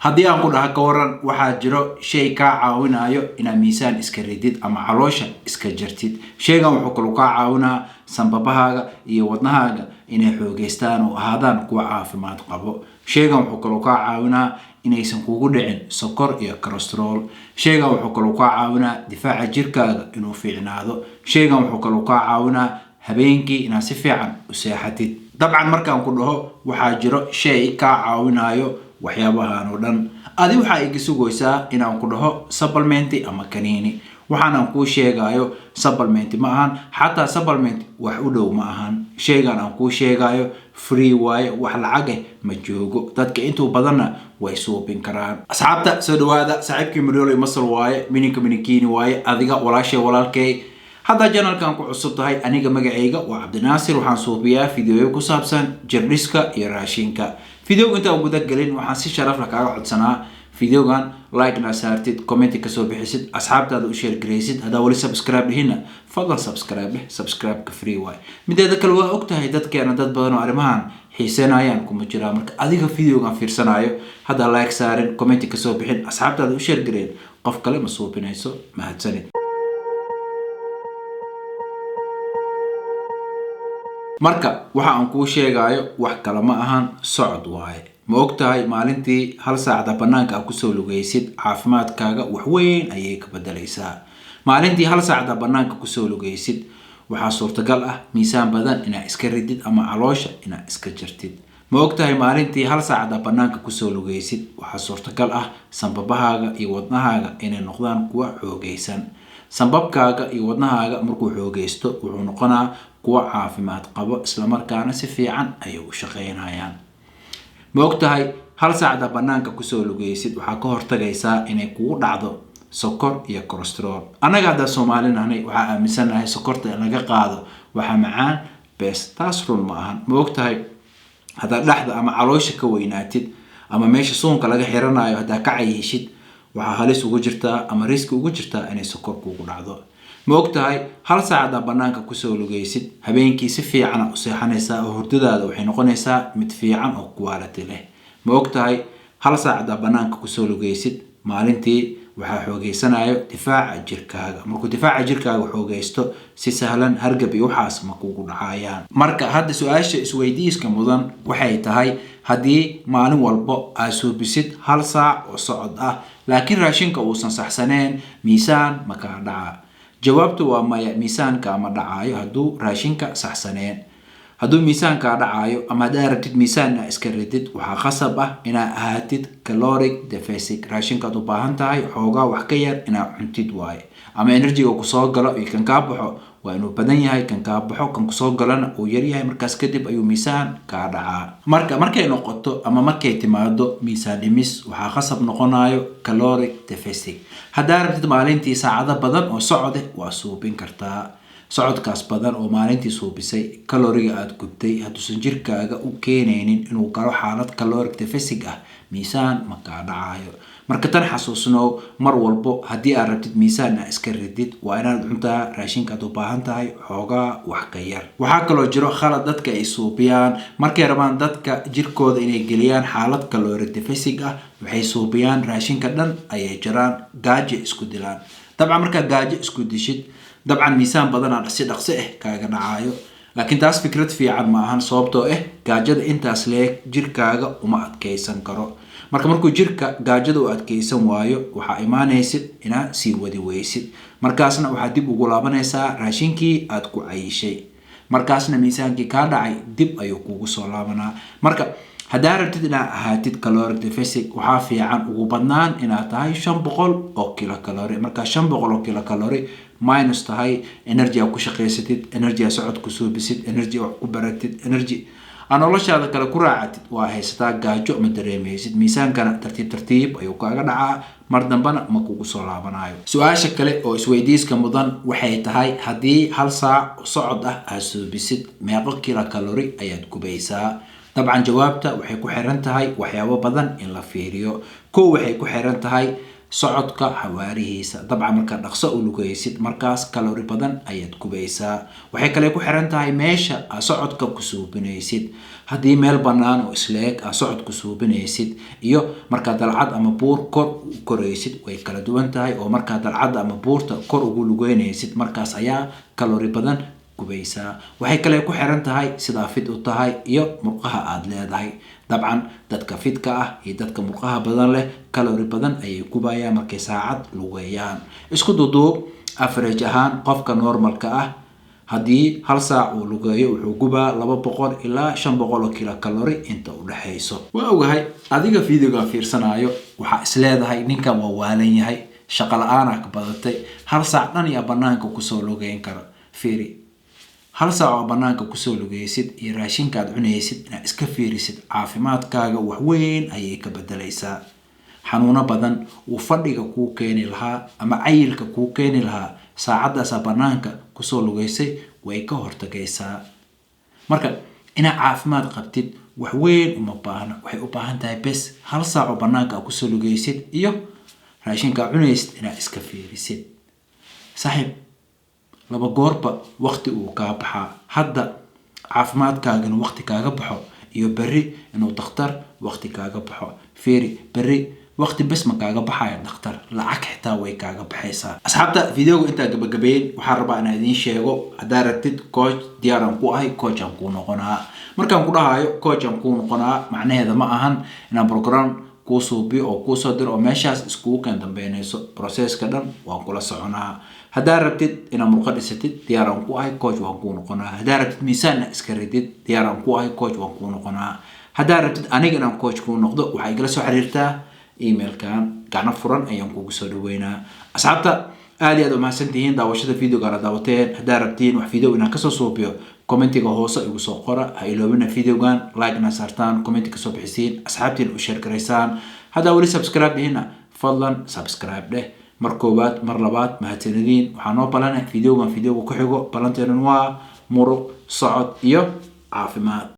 Haddii aan ku dhaha ka waran, waxaa jiro shay kaa caawinayo inaad miisaan iska ridid ama caloosha iska jartid. Shaygan wuxuu kaloo kaa caawinaa sanbabahaaga iyo wadnahaaga inay xoogeystaan oo ahaadaan kuwa caafimaad qabo. Shaygan wuxuu kaloo kaa caawinaa inaysan kugu dhicin sokor iyo cholesterol. Shaygan wuxuu kaloo kaa caawinaa difaaca jirkaaga inuu fiicnaado. Shaygan wuxuu kaloo kaa caawinaa habeenkii inaad si fiican u seexatid. Dabcan markaan ku dhaho waxaa jiro shay kaa caawinayo waxyaabahan oo dhan, adi waxaa iga sugaysaa inaan ku dhaho supplement ama kaniini. Waxaanan kuu sheegayo supplement ma ahan, xataa supplement wax u dhow ma ahan. Shaygan aan kuu sheegayo free waaye, wax lacag eh ma joogo. Dadka intuu badanna way suubin karaan. Asxaabta, soo dhawaada. Saaxiibkii Mariolo Masal waaye, mininka mininkiini waaye, adiga walaashay, walaalkay. Haddaa channelkan ku cusub tahay, aniga magacayga waa Cabdinaasir. Waxaan suubiyaa fideoyo ku saabsan jirdhiska iyo raashinka. Videoga intaan guda gelin, waxaan si sharaf leh kaaga codsanaa videogan like-na saartid, comment kasoo bixisid, asxaabtaada u share garaysid. Haddaa weli subscribe dhihinna, fadlan subscribe dheh. Subscribe-ka free waay. Mideeda kale, waa ogtahay dadkeena dad badan oo arrimahan xiiseynayaan kuma jiraa. Marka adiga videogan fiirsanayo, haddaa like saarin, comment kasoo bixin, asxaabtaada u share gareyn, qof kale ma suubinayso. Mahadsanid. Marka waxa aan kuu sheegayo wax kale ma ahan, socod waaye. Ma og tahay maalintii hal saacda banaanka a kusoo lugaysid, caafimaadkaaga wax weyn ayay ka bedelaysaa? Maalintii hal saacda banaanka kusoo lugaysid, waxaa suurtagal ah miisaan badan inaad iska ridid ama caloosha inaad iska jartid. Ma og tahay maalintii hal saacda banaanka kusoo lugaysid, waxaa suurtagal ah sanbabahaaga iyo wadnahaaga inay noqdaan kuwa xoogaysan? Sanbabkaaga iyo wadnahaaga markuu xoogaysto, wuxuu noqonaa kuwa caafimaad qabo, islamarkaana si fiican ayay u shaqeynayaan. Ma og tahay hal saacda banaanka kusoo lugaysid, waxaa ka hortagaysaa inay kugu dhacdo sokor iyo cholesterol? Annaga haddaa Soomaali nahnay, waxaa aaminsanahay sokorta in laga qaado waxaa macaan bees. Taas run ma ahan. Ma og tahay haddaad dhexda ama caloosha ka weynaatid ama meesha suunka laga xiranayo haddaa ka cayiishid, waxaa halis ugu jirtaa ama risk ugu jirtaa inay sokor kugu dhacdo? Ma og tahay hal saacada banaanka kusoo lugaysid, habeenkii si fiicana u seexanaysaa oo hurdadaada waxay noqonaysaa mid fiican oo quality leh? Ma og tahay hal saacada banaanka kusoo lugaysid maalintii, waxaa xoogeysanayo difaaca jirkaaga? Markuu difaaca jirkaaga xoogeysto, si sahlan hargab iyo waxaas ma kugu dhacayaan. Marka hadda su-aasha isweydiiska mudan waxay tahay, haddii maalin walbo aad suubisid hal saac oo socod ah, laakiin raashinka uusan saxsaneen, miisaan ma kaa dhaca? Jawaabtu waa maya, miisaanka ma dhacayo hadduu raashinka saxsaneen. Hadduu miisaankaa dhacayo ama haddaa rabtid miisaan inaa iska ridid, waxaa khasab ah inaad ahaatid caloric deficit. Raashinkaad u baahan tahay xoogaa wax ka yar inaad cuntid waaye, ama energyga kusoo galo iyo kan kaa baxo waa inuu badan yahay kan kaa baxo, kan kusoo galana uu yaryahay. Markaas kadib ayuu miisaan kaa dhacaa. Marka markay noqoto ama markay timaado miisaan dhimis, waxaa khasab noqonayo caloric deficit. Haddaa rabtid maalintii saacado badan oo socode, waa suubin kartaa. Socodkaas badan oo maalintii suubisay, kaloriga aada gubtay hadduusan jirkaaga u keenaynin inuu galo xaalad caloric deficit ah, miisaan ma kaa dhacayo. Marka tan xasuusnow mar walbo, haddii aad rabtid miisaan aa iska ridid, waa inaad cuntaa raashinka aad u baahan tahay xoogaa wax ka yar. Waxaa kaloo jiro khalad dadka ay suubiyaan markay rabaan dadka jirkooda inay geliyaan xaalad caloric deficit ah. Waxay suubiyaan raashinka dhan ayay jiraan, gaajo isku dilaan. Dabcan markaa gaajo isku dishid, dabcan miisaan badanaa si dhaqso ah kaaga dhacaayo, laakiin taas fikrad fiican ma ahan, sababtoo ah gaajada intaas leeg jirkaaga uma adkeysan karo. Marka markuu jirka gaajada u adkeysan waayo, waxaa imaanaysid inaad sii wadi weysid. Markaasna waxaad dib ugu laabanaysaa raashinkii aad ku cayishay. Markaasna miisaankii kaa dhacay dib ayuu kugu soo laabanaa. Marka haddaa rabtid inaad ahaatid caloric deficit, waxaa fiican ugu badnaan inaad tahay 500 oo kilocalorie. Markaa 500 oo kilocalorie minus tahay, energy aa ku shaqaysatid, energy aa socod ku suubisid, energy wax ku baratid, energy aa noloshaada kale ku raacatid waa haysataa. Gaajo ma dareemaysid, miisaankana tartiib tartiib ayuu kaaga dhacaa, mar dambana ma kugu soo laabanayo. Su-aasha kale oo isweydiiska mudan waxay tahay, haddii hal saac oo socod ah aad suubisid, meeqo kilocalorie ayaad gubaysaa? Dabcan jawaabta waxay ku xiran tahay waxyaabo badan in la fiiriyo. Kow, waxay ku xiran tahay Socodka xawaarihiisa. Dabcan markaad dhaqso u lugaysid, markaas kalori badan ayaad gubaysaa. Waxay kale ku xiran tahay meesha aad socodka ku suubinaysid. Haddii meel bannaan oo isleeg aad socod ku suubinaysid iyo markaad dalcad ama buur kor u koraysid, way kala duwan tahay, oo markaad dalcadda ama buurta kor ugu lugeynaysid, markaas ayaa kalori badan gubaysaa. Waxay kale ku xiran tahay sidaa fit u tahay iyo murqaha aada leedahay. Dabcan dadka fitka ah iyo dadka murqaha badan leh kalori badan ayay gubayaan markay saacad lugeeyaan. Isku duduub, average ahaan qofka normalka ah haddii hal saac uu lugeeyo, wuxuu gubaa 200 ilaa 500 oo kilo kalori inta u dhexayso. Waa ogahay adiga videoga fiirsanaayo waxaa isleedahay, "Ninkan waa waalan yahay, shaqo la-aanaa ka badatay, hal saac dhan yaa banaanka kusoo lugeyn kara?" Fiiri, hal saac oo banaanka kusoo lugeysid iyo raashinka aad cunaysid inaad iska fiirisid, caafimaadkaaga waxweyn ayay ka bedelaysaa. Xanuuno badan uu fadhiga kuu keeni lahaa ama cayilka kuu keeni lahaa, saacadaasaa banaanka kusoo lugeysay way ka hortagaysaa. Marka inaad caafimaad qabtid wax weyn uma baahna, waxay u baahan tahay bes hal saac oo banaanka aad kusoo lugeysid iyo raashinka aad cunaysid inaad iska fiirisid. Saaxiib, laba goorba waqti uu kaa baxaa. Hadda caafimaadkaagana waqti kaaga baxo iyo berri inuu dakhtar waqti kaaga baxo. Fiiri, berri waqti bes ma kaaga baxayo dhakhtar, lacag xitaa way kaaga baxaysaa. Asxaabta, videoga intaa gabagabeyn waxaan rabaa inaan idiin sheego, haddaa rabtid coach, diyaaraan ku ahay, coach aan kuu noqonaa. Markaan ku dhahayo coach aan kuu noqonaa, macnaheeda ma ahan inaan program kuu suubiyo oo kuu soo diro oo meeshaas iskugu keen dambeynayso. Processka dhan waan kula soconaa. Haddaa rabtid inaad murqo dhisatid, diyaaraan ku ahay, coach waan kuu noqonaa. Haddaa rabtid miisaanna iska ridid, diyaaraan ku ahay, coach waan kuu noqonaa. Haddaa rabtid aniga inaan coach kuu noqdo, waxaa igala soo xiriirtaa emailkan. Gacno furan ayaan kugu soo dhaweynaa. Asxaabta, aad iyo aad umahadsan tihiin daawashada videogaana daawateen. Haddaa rabtiin wax video inaan kasoo suubiyo, commentiga hoose igu soo qora. Ha iloobina videogan like na saartaan, commenti kasoo bixisiin, asxaabtiin u share garaysaan. Haddaa weli subscribe dhihina, fadlan subscribe dheh. Mar koowaad, mar labaad, mahadsanadiin. Waxaa noo balana videogan videoga ku xigo. Balanteenan waa muruq, socod iyo caafimaad.